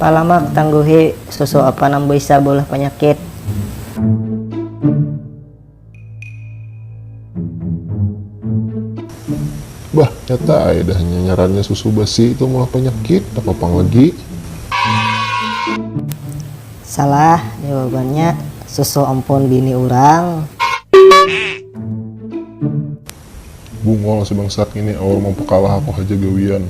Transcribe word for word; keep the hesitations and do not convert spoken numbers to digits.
Palamak tangguhi susu apa nang bisa beulah panyakit. Bah, nyata ai dah ngarannya susu basi itu meulah panyakit, apa pang lagi? Salah jawabannya, susu ampun bini urang. Bungol si bangsat ngini, aur mau pakalah aku haja gawian.